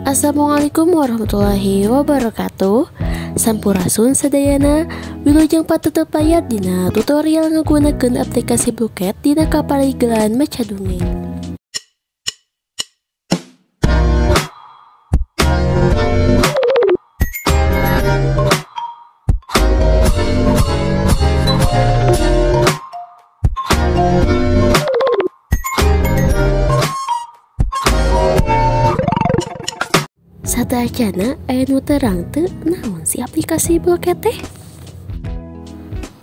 Assalamualaikum warahmatullahi wabarakatuh. Sampurasun sadayana, wilujeng patutup layar dina tutorial ngagunakeun aplikasi Blooket dina kaparigelan maca dongeng. Sateuacanna aya nu terang teu naon si aplikasi Blooket teh?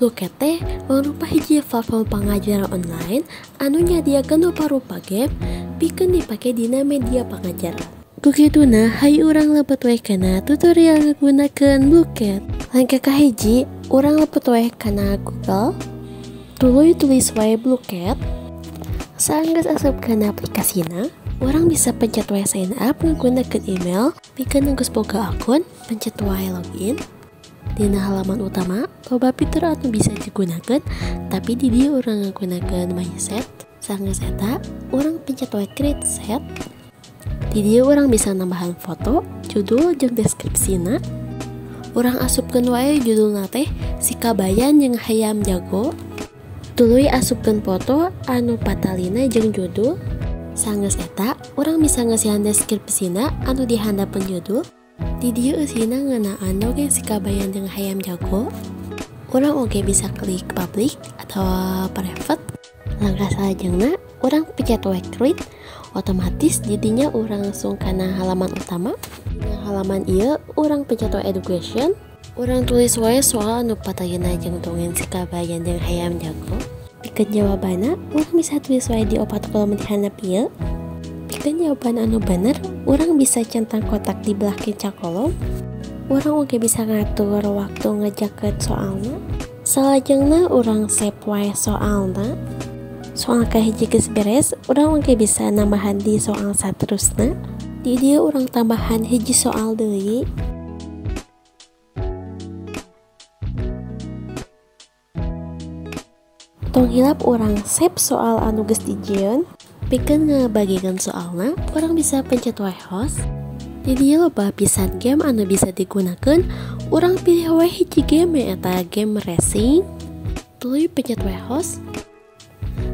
Blooket teh mangrupa hiji platform pangajaran online anu nyadiakeun rupa-rupa game pikeun dipake dina media pangajaran. Ku kituna hayu urang lebet we kana tutorial ngagunakeun Blooket. Langkah kahiji, urang lebet we kana Google, tuluy tulis wae Blooket. Saenggeus asup kana aplikasina, urang bisa pencet wae sign up menggunakan email, pikeun geus boga akun, pencet wae login. Dina halaman utama, loba fitur anu bisa digunakan, tapi di dieu urang ngagunakeun my set. Sanggeus eta, urang pencet wae create set. Di dieu urang bisa nambahan foto, judul jeung deskripsina. Urang asupkeun wae judulna teh si kabayan jeung hayam jago. Tuluy asupkeun foto anu patalina jeung judul. Sanggeus eta, urang bisa ngeusihan deskripsina anu di handapeun judul. Di dieu eusina ngeunaan dongeng si kabayan jeung hayam jago. Urang oge bisa klik public atau private. Langkah salajengna, urang pencet wae create, otomatis jadinya urang langsung kana halaman utama. Dina halaman ieu urang pencet wae education. Urang tulis wae soal anu patalina jeung dongeng si kabayan jeung hayam jago. Pikeun jawabanna, urang bisa tulis wae di opat kolom di handap ieu. Pikeun jawaban anu bener, urang bisa centang kotak di belah kenca kolom. Urang oge bisa ngatur waktu ngejakeun soalna. Salajengna urang save wae soalna. Soal kahiji geus beres, urang oge bisa nambahan di soal saterusna. Di dieu urang tambahan hiji soal deui. Tong hilap urang save soal anu geus dijieun. Pikeun ngabagikeun soalna, urang bisa pencet wae host. Di dieu loba pisan game anu bisa digunakeun. Urang pilih wae hiji game nyaeta game racing. Tuluy pencet wae host.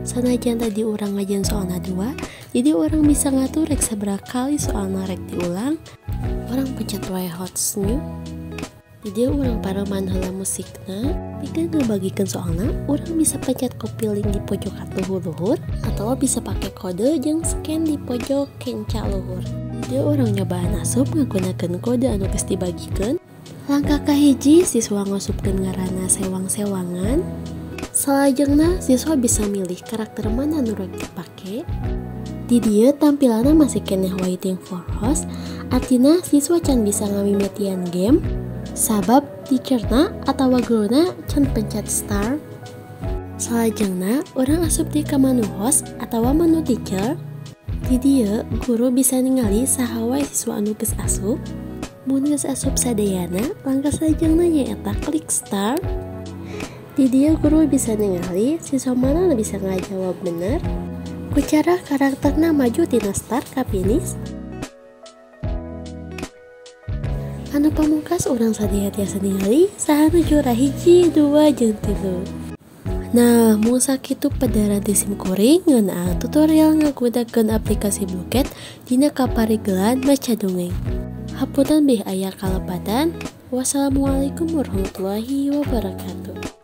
Sanajan tadi urang ngajieun soalna 2, jadi urang bisa ngatur rek sabaraha kali soalna rek diulang. Urang pencet wae host new. Di dieu urang pareman heula musikna. Pikeun ngabagikeun soalna, urang bisa pencet copy link di pojok luhur-luhur atau bisa pake kode jeung scan di pojok kenca luhur. Di dieu urang nyobaan asup ngagunakeun kode anu geus dibagikeun. Langkah kahiji, siswa ngasupkeun ngaranna sewang-sewangan. Salajengna, siswa bisa milih karakter mana nu rek dipake. Di dieu tampilanna masih keneh waiting for host, artina siswa can bisa ngamimitian game. Sabab teacherna atawa guruna can pencet start. Salajengna, urang asup di ka menu host atawa menu teacher. Di dieu guru bisa ningali saha wae siswa anu geus asup. Mun geus asup sadayana, langkah salajengna nyaeta klik start. Di dieu guru bisa ningali siswa mana nu bisa ngajawab bener. Ku cara karakterna maju tina start ka finish. Anu pamungkas urang sadaya tiasa ningali saha nu juara 1, 2, jeung 3. Nah, mung sakitu pedaran ti sim kuring ngeunaan tutorial ngagunakeun aplikasi Blooket dina kaparigelan maca dongeng. Hapunten bih aya kalepatan. Wassalamualaikum warahmatullahi wabarakatuh.